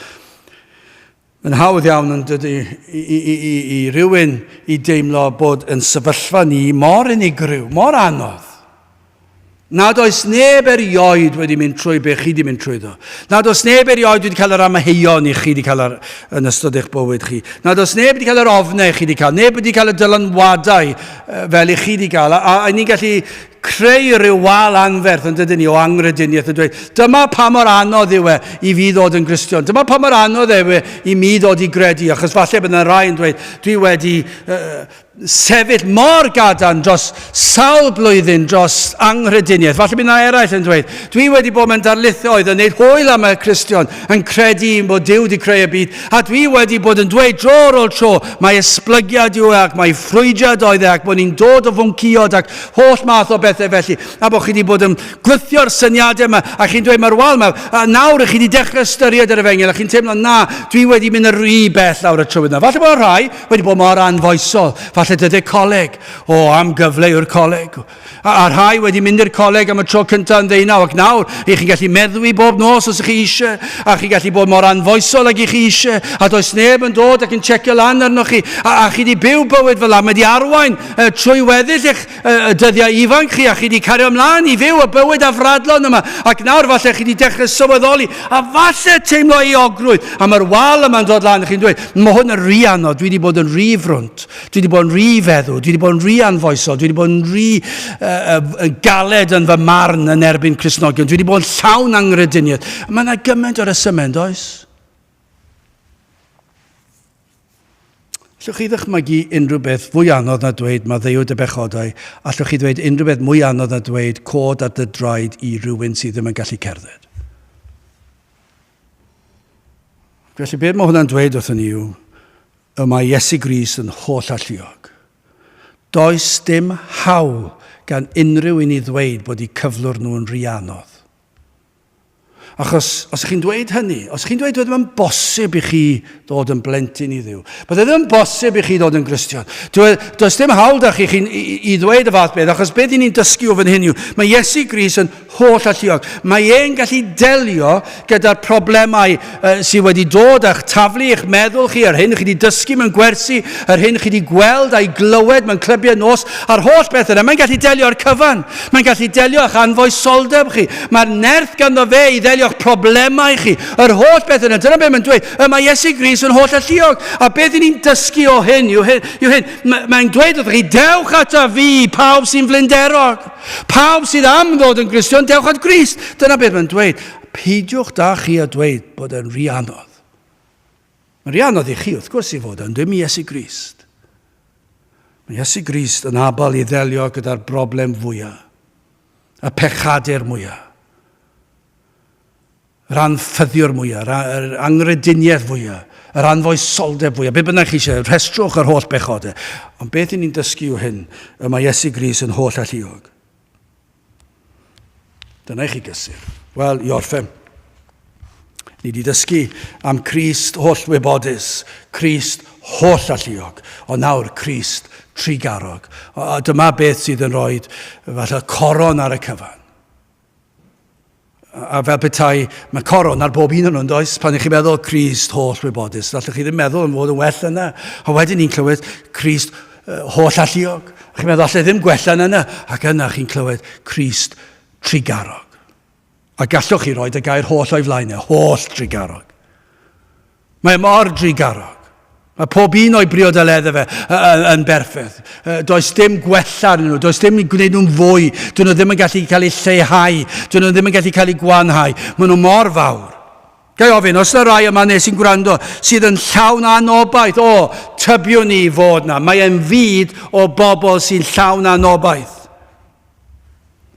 mae'n hawdd iawn yn dydy i, i, i, i, i rywun i deimlo bod yn sefyllfa ni mor unigryw, mor anodd. Nad oes neb erioed wedi mynd trwy be chi wedi mynd trwyddo. Nad oes neb erioed wedi cael yr amheuon i chi wedi cael ar, yn ystod eich bywyd chi. Nad oes neb wedi cael yr ofnau chi wedi cael. Neb wedi cael y dylanwadau fel i chi wedi cael. A, a, a ni'n gallu creu rhyw wal anferth yn dydyn ni o anghrediniaeth yn dweud, dyma pa mor anodd yw e i fi ddod yn Gristion. Dyma pa mor anodd yw e i mi ddod i gredu. Achos falle bydd yna rai yn dweud, dwi wedi uh, sefyll mor gadarn dros sawl blwyddyn dros anghrediniaeth. Falle bydd yna eraill yn dweud, dwi wedi bod mewn darlithoedd yn neud hwyl am y Cristion, yn credu bod Duw wedi creu y byd, a dwi wedi bod yn dweud dro ar ôl tro, mae esblygiad yw e ac mae ffrwydrad oedd e ac bod ni'n dod o fwncïod ac holl math o bethau felly, a bod chi wedi bod yn gwthio'r syniadau yma, a chi'n dweud mae'r wal yma, a nawr ych chi wedi dechrau ystyried yr efengyl, a chi'n teimlo, na, dwi wedi mynd yn rhy bell lawr y trywydd yna. Falle bod rhai wedi bod mor anfoesol, falle dydy coleg, o, am gyfle yw'r coleg. A, a rhai wedi mynd i'r coleg am y tro cyntaf yn ddeunaw, ac nawr, i chi'n gallu meddwi bob nos os ych chi eisiau, a chi'n gallu bod mor anfoesol ag i chi eisiau, a does neb yn dod ac yn checio lan arnoch chi, a, a chi wedi byw bywyd fel la, mae wedi arwain uh, trwy weddill eich uh, dyddiau ifanc chi, a chi wedi cario ymlaen i fyw y bywyd afradlon yma, ac nawr falle chi wedi dechrau sylweddoli, a falle teimlo euogrwydd, a mae'r wal yma'n dod lan, a chi'n dweud, mae hwn yn rhy anodd, dwi wedi bod yn rhy frwnt, dwi wedi bod yn rhy feddw, dwi wedi bod yn rhy anfoesol, dwi wedi bod yn rhy uh, uh, galed yn fy marn yn erbyn Cristnogion, dwi wedi bod yn llawn anghrediniaeth. Mae yna gymaint o resymau, does? Allwch chi ddychmygu unrhyw beth fwy anodd na dweud maddeuwyd dy bechodau? Allwch chi ddweud unrhyw beth mwy anodd na dweud cod ar dy draed i rywun sydd ddim yn gallu cerdded? Felly beth mae hwnna'n dweud wrthyn ni yw, y mae Iesu Grist yn holl alluog. Does dim hawl gan unrhyw un i ddweud bod eu cyflwr nhw yn rhy anodd. Achos os ych chi'n dweud hynny, os ych chi'n dweud bod ddim yn bosib i chi ddod yn blentyn i Dduw, bod e ddim yn bosib i chi ddod yn Gristion, does dim hawl da chi, chi i, i ddweud y fath beth, achos beth i ni'n dysgu o fan hyn yw, mae Iesu Grist yn holl alluog. Mae e'n gallu delio gyda'r problemau uh, sydd wedi dod a'ch taflu eich meddwl chi, yr hyn chi wedi dysgu mewn gwersi, yr hyn chi wedi gweld a'i glywed mewn clybiau nos, a'r holl beth yna. Mae'n gallu delio â'r cyfan. Mae'n gallu delio â'ch anfoesoldeb chi. Mae'r nerth ganddo fe i ddelio â'ch problemau chi. Yr holl beth yna. Dyna beth mae'n dweud. Y mae Iesu Grist yn holl alluog. A beth i ni'n dysgu o hyn yw hyn. Yw hyn. Mae'n dweud wrthych chi, dewch ata fi, pawb sy'n flinderog. Pawb sydd am ddod yn Gristion, dewch at Grist. Dyna beth mae'n dweud. Peidiwch da chi a dweud bod e'n rhy anodd. Mae'n rhy anodd i chi, wrth gwrs, i fod, ond dim i Iesu Grist. Mae Iesu Grist yn abal i ddelio gyda'r broblem fwyaf, y pechadur mwyaf, yr anffyddiwr mwyaf, yr angrediniaeth fwyaf, yr anfoesoldeb fwyaf, be bynnag chi eisiau, rhestrwch yr holl bechodau. Ond beth i ni'n dysgu yw hyn, y mae Iesu Grist yn holl alluog. Dyna i chi gysur. Wel, i orffen. Ni wedi dysgu am Crist holl wybodus, Crist holl alluog, ond nawr Crist trugarog. A dyma beth sydd yn rhoi falle coron ar y cyfan. A fel petai, mae coron ar bob un o'n nhw'n does? Pan ych chi'n meddwl Crist holl wybodus, allwch chi ddim meddwl am fod yn well yna. A wedyn ni'n clywed Crist holl alluog. A chi'n meddwl, allai ddim gwella yn yna. Ac yna chi'n clywed Crist trugarog. A gallwch chi roi y gair holl o'i flaen e, holl trugarog. Mae e mor drugarog. Mae pob un o'i briodoleddau fe yn berffaith. Does dim gwella arnyn nhw, does dim gwneud nhw'n fwy, dyn nhw ddim yn gallu cael eu lleihau, dyn nhw ddim yn gallu cael eu gwanhau. Maen nhw mor fawr. Ga i ofyn, os yna rai yma nes sy'n gwrando sydd yn llawn anobaith, o, tybiwn ni fod na. Mae e'n fyd o bobl sy'n llawn anobaith.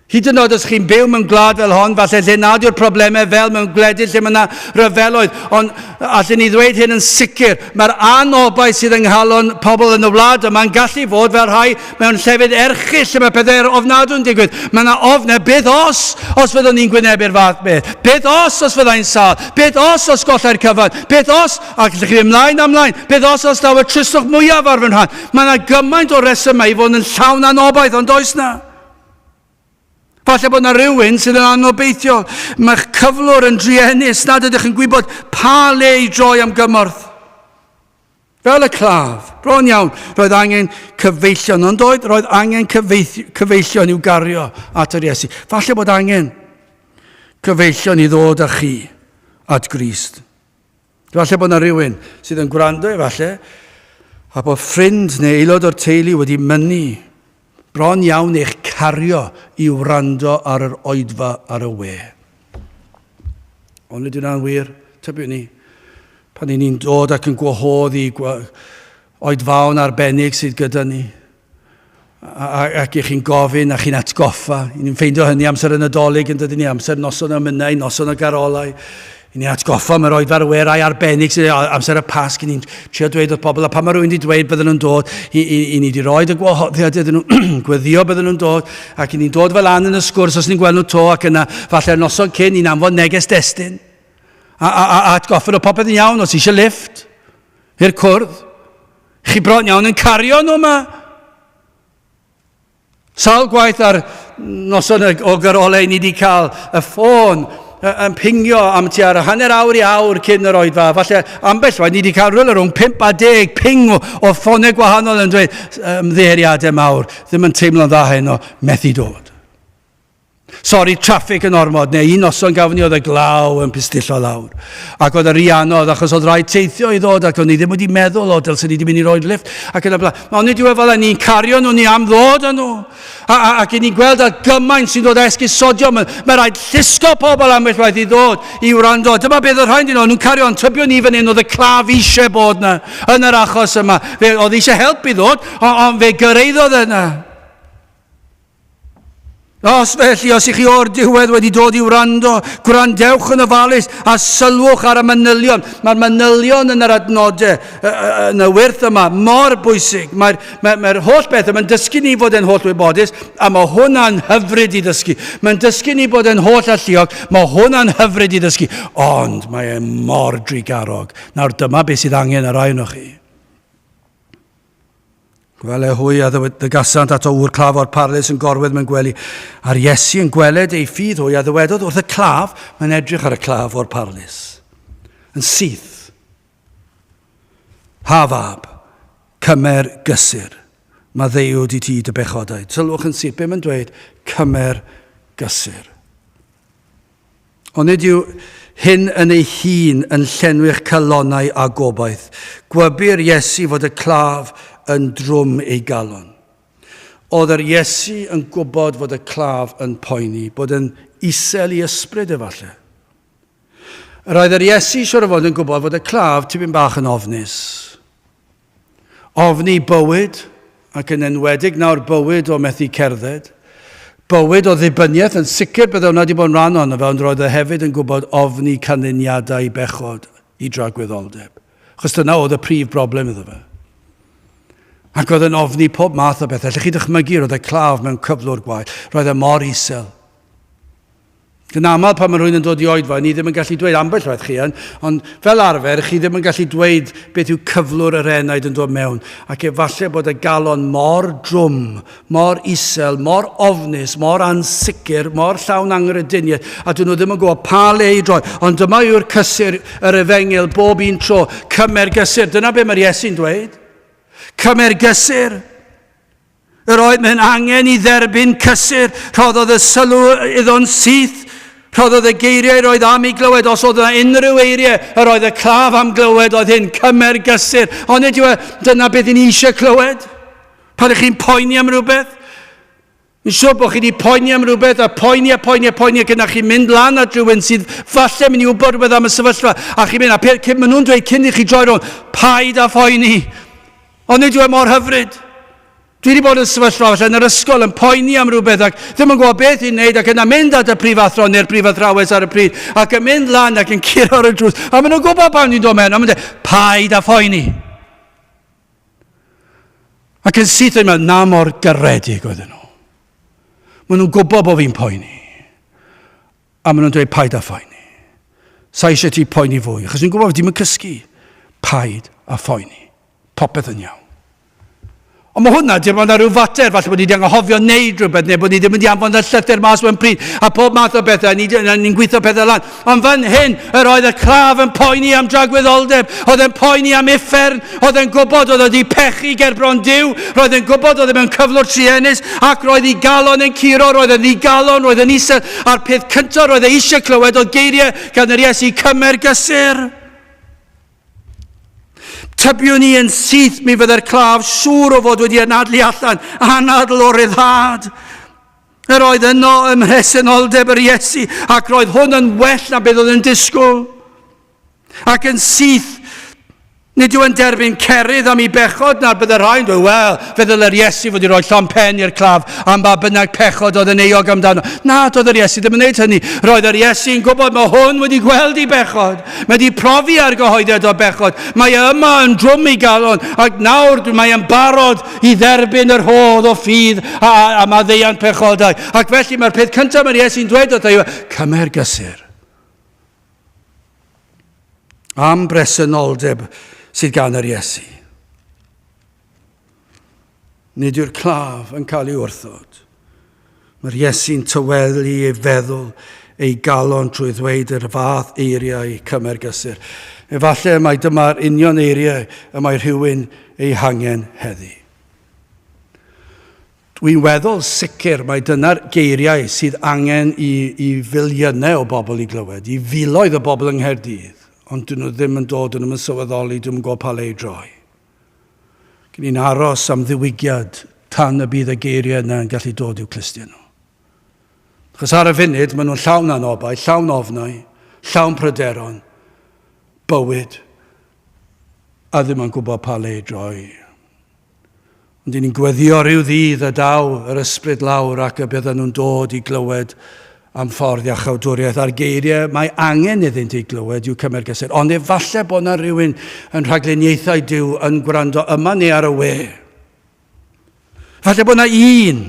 Hyd yn oed os chi'n byw mewn gwlad fel hon, falle lle nad yw'r problemau fel mewn gwledydd lle mae yna ryfeloedd, ond allen ni ddweud hyn yn sicr, mae'r anobaith sydd yng nghalon pobl yn y wlad yma'n gallu fod fel rhai mewn llefydd erchyll lle mae pethau ofnadwy'n digwydd. Mae yna ofnau, beth os, os fyddwn ni'n gwynebu'r fath beth? Beth os, os fyddai'n sâl? Beth os, os gollai'r cyfan? Beth os, ac allwch chi fynd mlaen a mlaen, beth os, os daw y tristwch mwyaf ar fy rhan? Mae yna gymaint o resymau i fod yn llawn anobaith, ond oes na? Falle bod yna rhywun sydd yn anobeithiol. Mae'ch cyflwr yn druenus nad ydych yn gwybod pa le i droi am gymorth. Fel y claf, bron iawn, roedd angen cyfeillion, ond oedd roedd angen cyfeillion i'w gario at yr Iesu. Falle bod angen cyfeillion i ddod â chi at Grist. Falle bod yna rhywun sydd yn gwrando efallai, a bod ffrind neu aelod o'r teulu wedi mynnu bron iawn eich cario i wrando ar yr oedfa ar y we. Ond ydy hwnna'n wir? Tybiwn ni. Pan i ni'n dod ac yn gwahodd i oedfaon arbennig sydd gyda ni, ac i chi'n gofyn a chi'n atgoffa. I ni'n ffeindio hynny amser y Nadolig yn dydyn ni, amser noson y mynnau, noson y garolau. I ni'n atgoffa am yr oedfa'r werau arbennig sydd amser y Pasg, i ni'n trio dweud wrth bobl, a pan mae rhywun wedi dweud bydden nhw'n dod, i, i, i ni wedi rhoi y gwahoddiad iddyn nhw, gweddio bydden nhw'n dod, ac i ni'n dod fel an yn y sgwrs os ni'n gweld nhw to, ac yna, falle'r noson cyn, ni'n anfon neges destun. A, a, a, a atgoffa nhw popeth yn iawn, os eisiau lift, i'r cwrdd. Chi bron iawn yn cario nhw yma. Sawl gwaith ar noson o garolau ni wedi cael y ffôn yn pingio am tua'r hanner awr i awr cyn yr oedfa. Falle ambell waith ni wedi cael rhywle rhwng 5 a 10 ping o, o ffonau gwahanol yn dweud ymddiheuriadau mawr, ddim yn teimlo'n dda heno, methu dod. Sori, traffig yn ormod, neu un noson gafon ni oedd y glaw yn pistillo lawr. Ac oedd y rhy anodd, achos oedd rhaid teithio i ddod, ac o'n i ddim wedi meddwl, o, dylsen ni wedi mynd i roed lift, ac yn y blaen. Ond nid yw e fel ni'n cario nhw, ni am ddod â nhw. A, a, ac i ni'n gweld ar gymaint sy'n dod â esgusodion, mae, mae rhaid llusgo pobl ambell waith i ddod i wrando. Dyma beth oedd rhaid i nhw, nhw'n cario, ond tybio ni fan hyn oedd y claf eisiau bod yna, yn yr achos yma. Fe oedd eisiau help i ddod, ond fe gyrraeddodd yna. Os felly, os ych chi o'r diwedd wedi dod i wrando, gwrandewch yn ofalus a sylwch ar y manylion. Mae'r manylion yn yr adnodau yn y wyrth yma mor bwysig. Mae'r mae, mae holl beth yma'n dysgu ni fod yn holl wybodus, a mae hwnna'n hyfryd i ddysgu. Mae'n dysgu ni bod yn holl alluog, mae hwnna'n hyfryd i ddysgu. Ond mae e mor drugarog. Nawr dyma beth sydd angen ar rai ohonoch chi. Gwele hwy a ddygasant ato ŵr claf o'r parlys yn gorwedd mewn gwely. A'r Iesu yn gweled ei ffydd hwy a ddywedodd wrth y claf, mae'n edrych ar y claf o'r parlys, yn syth. Ha fab, cymer gysur, maddeuwyd i ti dy bechodau. Sylwch yn syth, be mae'n dweud? Cymer gysur. Onid yw hyn yn ei hun yn llenwi'ch calonnau â gobaith? Gwybu'r Iesu fod y claf yn drwm ei galon. Oedd yr Iesu yn gwybod fod y claf yn poeni, bod yn isel i ysbryd efallai. Yr oedd yr Iesu siwr o fod yn gwybod fod y claf tipyn bach yn ofnus. Ofni bywyd, ac yn enwedig nawr bywyd o methu cerdded. Bywyd o ddibyniaeth, yn sicr bydde hwnna wedi bod yn rhan ohono fe, ond roedd e hefyd yn gwybod ofni canlyniadau bechod i dragwyddoldeb. Achos dyna oedd y prif broblem iddo fe. Ac oedd yn ofni pob math o bethau. Allech chi dychmygu, roedd y claf mewn cyflwr gwael. Roedd e mor isel. Yn aml pan mae rhywun yn dod i oedfa, ni ddim yn gallu dweud, ambell waith chi yn, ond fel arfer, chi ddim yn gallu dweud beth yw cyflwr yr enaid yn dod mewn. Ac efallai bod y galon mor drwm, mor isel, mor ofnus, mor ansicr, mor llawn anghrediniaeth, a dyn nhw ddim yn gwybod pa le i droi. Ond dyma yw'r cysur yr efengyl bob un tro. Cymer gysur. Dyna be mae'r Iesu'n dweud. Cymer gysur. Yr oedd mewn angen i dderbyn cysur, rhoddodd y sylw iddo'n syth, rhoddodd y geiriau roedd am ei glywed, os oedd yna unrhyw eiriau yr oedd y claf am glywed oedd hyn, cymer gysur. Ond nid yw e, dyna beth i ni eisiau clywed? Pan ych chi'n poeni am rhywbeth, Yn siŵr bod chi wedi poeni am rhywbeth a poeni a poeni a poeni ac yna chi'n mynd lan at rhywun sydd falle mynd i wybod rhywbeth am y sefyllfa a chi'n mynd a pe, maen nhw'n dweud cyn i chi droi rownd, paid â phoeni. Ond nid yw e mor hyfryd. Dwi wedi bod yn sefyllfa falle yn yr ysgol yn poeni am rhywbeth ac ddim yn gwybod beth i'n wneud ac yna mynd at y prifathro neu'r prifathrawes ar y pryd ac yn mynd lan ac yn curo ar y drws a maen nhw'n gwybod pan ni'n dod mewn a maen nhw'n dweud, paid â phoeni. Ac yn syth yn meddwl, na mor garedig oedden nhw. Maen nhw'n gwybod bod fi'n poeni. A maen nhw'n dweud, paid â phoeni. Sa eisiau ti poeni fwy, achos ni'n gwybod bod ti'n mynd cysgu. Paid â phoeni. Popeth yn iawn. Ond mae hwnna, dim ond ar ryw fater, falle bod ni wedi anghofio wneud rhywbeth, neu bod ni ddim wedi anfon y llythyr mas mewn pryd, a pob math o bethau, ni'n ni, ni gweithio pethau lan. Ond fan hyn, yr oedd y claf yn poeni am dragwyddoldeb, oedd e'n poeni am uffern, oedd e'n gwybod oedd wedi pechu ger bron Duw, roedd e'n gwybod oedd e mewn cyflwr truenus, ac roedd ei galon yn curo, roedd e'n ddigalon, roedd e'n isel, a'r peth cyntaf roedd e eisiau clywed oedd geiriau gan yr Iesu, cymer gysur. Tybiwn i yn syth mi fydde'r claf siŵr o fod wedi anadlu allan, anadl o ryddhad. Yr oedd yno ym mhresenoldeb yr Iesu, ac roedd hwn yn well na beth oedd yn disgwyl. Ac yn syth, nid yw yn derbyn cerydd am ei bechod, na'r bydde rhai'n dweud, wel, fe ddyle'r Iesu fod i roi llond pen i'r claf am ba bynnag pechod oedd yn euog amdano. Na, doedd yr Iesu ddim yn gwneud hynny. Roedd yr Iesu'n gwybod mae hwn wedi gweld ei bechod. Mae wedi profi argyhoeddiad o bechod. Mae e yma yn drwm ei galon, ac nawr mae e'n barod i dderbyn yr rhodd o ffydd a, a, a maddeuant pechodau. Ac felly mae'r peth cyntaf mae'r Iesu'n dweud wrtho yw, cymer gysur. Am bresenoldeb sydd gan yr Iesu. Nid yw'r claf yn cael ei wrthod. Mae'r Iesu'n tawelu ei feddwl, ei galon trwy ddweud yr fath eiriau cymer gysur. Efallai mai dyma'r union eiriau y mae rhywun eu hangen heddi. Dwi'n weddol sicr mai dyna'r geiriau sydd angen i, i filiynau o bobl i glywed, i filoedd o bobl yng Nghaerdydd, ond dyn nhw ddim yn dod, dyn nhw'n sylweddoli, dyn nhw'n gwybod pa le i droi. Gyn ni'n aros am ddiwygiad tan y bydd y geiriau yna yn gallu dod i'w clustiau nhw. Achos ar y funud, maen nhw'n llawn anobaith, llawn ofnau, llawn pryderon, bywyd, a ddim yn gwybod pa le i droi. Ond ni'n gweddio rhyw ddydd y daw yr ysbryd lawr ac y bydden nhw'n dod i glywed am ffordd iachawdwriaeth a'r geiriau mae angen iddynt ei glywed i'w cymer gysur. Ond efallai bod yna rhywun yn rhagluniaethau Duw yn gwrando yma neu ar y we. Falle bod yna un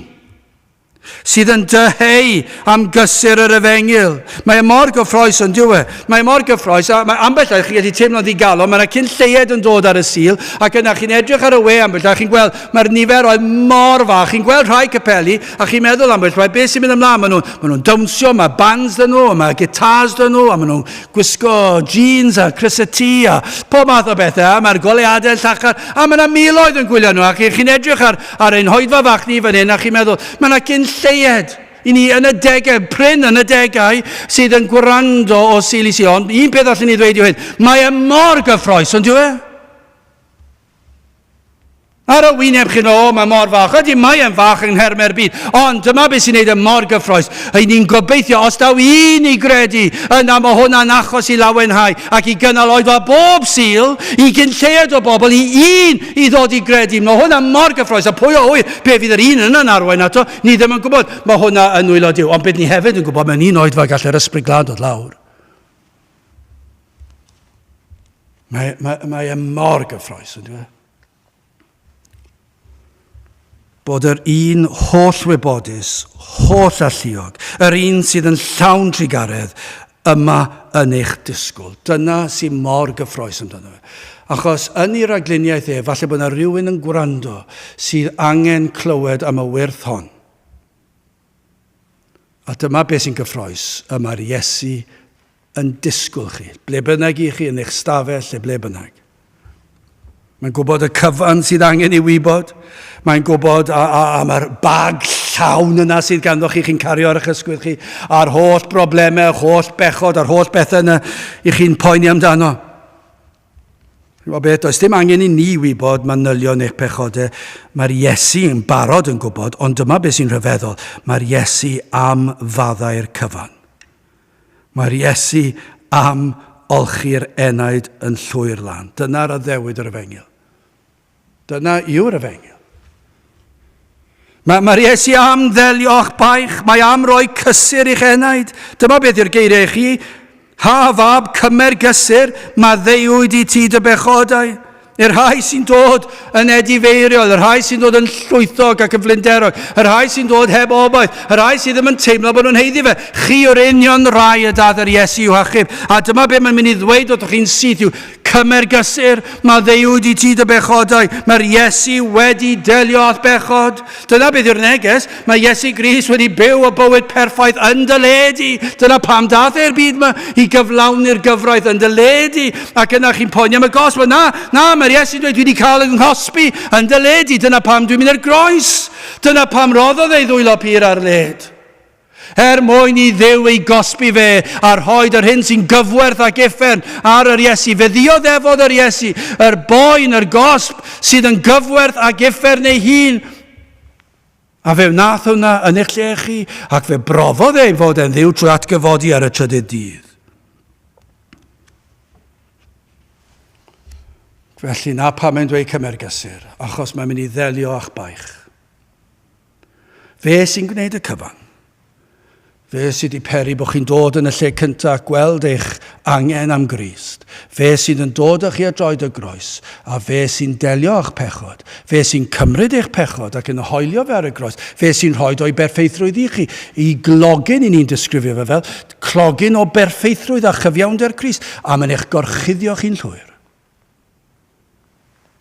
sydd yn dyheu am gysur yr efengyl. Mae e mor gyffroes yn dyw e. Mae e mor gyffroes, a mae ambell waith chi'n gallu teimlo'n ddigalon, mae yna cyn lleied yn dod ar y Sul, ac yna chi'n edrych ar y we ambell waith, chi'n gweld mae'r niferoedd mor fach, chi'n gweld rhai capeli, a chi'n meddwl ambell waith, beth sy'n mynd ymlaen? Maen nhw'n maen nhw dawnsio, mae bands dyn nhw, mae gitars dyn nhw, a maen nhw'n gwisgo jeans a crysau T a pob math o bethau, a mae'r goleadau yn llachar, a mae yna miloedd yn gwylio nhw, ac chi'n edrych ar, ar ein hoedfa fach ni fan hyn, a chi'n meddwl, mae yna cyn lleied i ni yn y degau, prin yn y degau, sydd yn gwrando o Sul i Sul. Ond un peth allwn ni ddweud yw hyn, mae e mor gyffroes, ond yw e? Ar y wyneb chi'n o, mae mor fach. Ydy, mae e'n fach yng nhermau'r byd. Ond dyma beth sy'n neud e mor gyffroes. A ni'n gobeithio, os daw un i gredu, yna mae hwnna'n achos i lawenhau ac i gynnal oedfa bob Sul, i gyn lleied o bobl, i un i ddod i gredu. Mae hwnna mor gyffroes. A pwy o ŵyr, be fydd yr un yna'n arwain ato, ni ddim yn gwybod. Mae hwnna yn nwylo Duw. Ond beth ni hefyd yn gwybod, mewn un oedfa gall yr Ysbryd Glân dod lawr. Mae, mae, mae e mor gyffroes, ynddo e? Bod yr un holl wybodus, holl alluog, yr un sydd yn llawn trugaredd, yma yn eich disgwyl. Dyna sy'n mor gyffroes amdano fe. Achos yn ei ragluniaeth e, falle bod yna rhywun yn gwrando sydd angen clywed am y wyrth hon. A dyma beth sy'n gyffroes, y mae'r Iesu yn disgwyl chi, ble bynnag i chi, yn eich stafell, lle ble bynnag. Mae'n gwybod y cyfan sydd angen ei wybod. Mae'n gwybod a, a, a mae'r bag llawn yna sydd ganddo chi, chi'n cario ar eich ysgwydd chi, a'r holl broblemau, yr holl bechod, a'r holl bethau yna i chi'n poeni amdano. Chi'n beth, does dim angen i ni wybod manylion eich pechodau. Mae'r Iesu yn barod yn gwybod, ond dyma beth sy'n rhyfeddol. Mae'r Iesu am faddau'r cyfan. Mae'r Iesu am olchi'r enaid yn llwyr lan. Dyna'r addewid yr efengyl. Dyna yw'r efengyl. Mae'r mae Iesu am ddelio'ch baich, mae am roi cysur i'ch enaid. Dyma beth yw'r geiriau i chi. Ha, fab, cymer gysur, maddeuwyd i ti dy bechodau. I'r rhai sy'n dod yn edifeiriol, y rhai sy'n dod yn llwythog ac yn flinderog, y rhai sy'n dod heb obaith, y rhai sydd ddim yn teimlo bod nhw'n haeddu fe. Chi yw'r union rai y daeth yr Iesu i'w hachub. A dyma beth mae'n mynd i ddweud wrthych chi'n syth yw, Cymer gysur, maddeuwyd i ti dy bechodau. Mae'r Iesu wedi delio â'th bechod. Dyna beth yw'r neges. Mae Iesu Grist wedi byw y bywyd perffaith yn dy le di. Dyna pam dath e'r byd yma i gyflawni'r gyfraith yn dy le di. Ac yna chi'n poeni am y gosb. Na, na, mae'r Iesu'n dweud, dwi wedi cael yng nghosbi yn dy le di. Dyna pam dwi'n mynd i'r groes. Dyna pam roddodd ei ddwylo pur ar led. Er mwyn i Dduw ei gosbi fe a rhoid yr hyn sy'n gyfwerth ag uffern ar yr Iesu. Fe ddioddefodd yr Iesu yr boen, yr gosb sydd yn gyfwerth ag uffern ei hun. A fe wnaeth hwnna yn eich lle chi, ac fe brofodd ei fod e'n Dduw trwy atgyfodi ar y trydydd dydd. Felly na pam mae'n dweud cymer gysur, achos mae'n mynd i ddelio â'ch baich. Fe sy'n gwneud y cyfan. Fe sydd wedi peri bod chi'n dod yn y lle cyntaf gweld eich angen am Grist. Fe sydd yn dod â chi ar droed y groes, a fe sy'n delio â'ch pechod. Fe sy'n cymryd eich pechod ac yn hoelio fe ar y groes. Fe sy'n rhoi o'i berffeithrwydd i chi. I glogyn i ni'n disgrifio fe fel clogyn o berffeithrwydd a chyfiawnder Crist, a mae'n eich gorchuddio chi'n llwyr.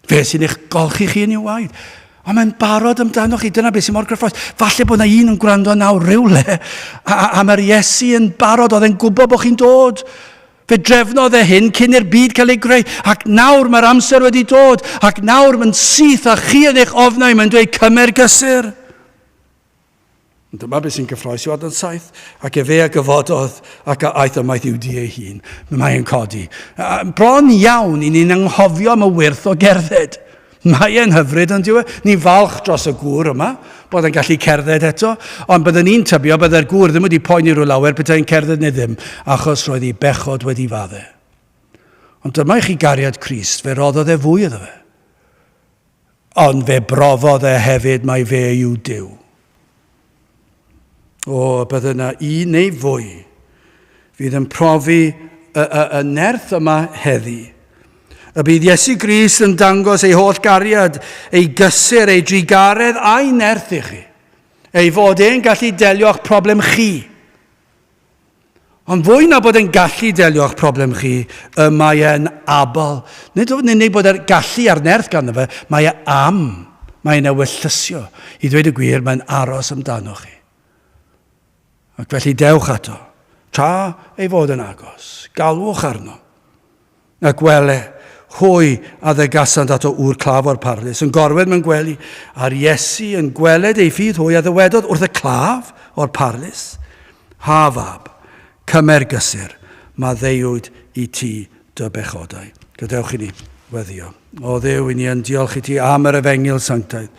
Fe sy'n eich golchi chi yn i'w waed. Ond mae'n barod amdano chi. Dyna beth sy'n mor gyffrous. Falle bod yna un yn gwrando nawr rhywle. A, a, a mae'r Iesu yn barod. Oedd e'n gwybod bod chi'n dod. Fe drefnodd e hyn cyn i'r byd cael ei greu. Ac nawr mae'r amser wedi dod. Ac nawr mae'n syth a chi yn eich ofnau. Mae'n dweud cymer gysur. Ond dyma beth sy'n gyffroes yw adnod 7. Ac efe a gyfododd ac a aeth ymaith i'w di ei hun. Mae e'n codi. Bron iawn i ni'n anghofio am y wyrth o gerdded. Mae e'n hyfryd ond yw e? Ni'n falch dros y gŵr yma, bod e'n gallu cerdded eto, ond byddwn ni'n tybio byddai'r gŵr ddim wedi poeni rhyw lawer petai'n cerdded neu ddim, achos roedd ei bechod wedi fadde. Ond dyma i chi gariad Crist, fe roddodd e fwy iddo fe. Ond fe brofodd e hefyd mai fe yw Duw. O, bydde yna un neu fwy fydd yn profi y, y, y nerth yma heddi. Y bydd Iesu Grist yn dangos ei holl gariad, ei gysur, ei drugaredd a'i nerth i chi. Ei fod e'n gallu delio â'ch problem chi. Ond fwy na bod e'n gallu delio â'ch problem chi, y mae e'n abl. Nid yn unig bod e'r gallu a'r nerth ganddo fe, mae e am. Mae e'n ewyllysio. I ddweud y gwir, mae'n aros amdano chi. Ac felly dewch ato, tra ei fod yn agos. Galwch arno. Ac wele, hwy a ddygasant ato ŵr claf o'r parlys, yn gorwedd mewn gwely, a'r Iesu yn gweled ei ffydd hwy a ddywedodd wrth y claf o'r parlys, Ha fab, cymer gysur, maddeuwyd i ti dy bechodau. Gadewch i ni weddio. O Dduw, i ni yn diolch i ti am yr efengyl sanctaidd,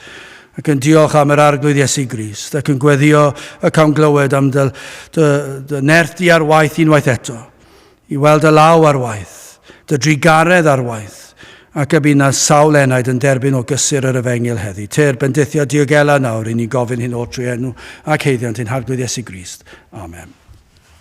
ac yn diolch am yr Arglwydd Iesu Grist, ac yn gweddio y cawn glywed am dy, dy, dy nerth di ar waith unwaith eto, I weld dy law ar waith, dy drugaredd ar waith, ac y bydd 'na sawl enaid yn derbyn o gysur yr efengyl heddi. Tyr, bendithia diogela nawr, i ni'n gofyn hyn oll trwy enw ac haeddiant ein Harglwydd Iesu Grist. Amen.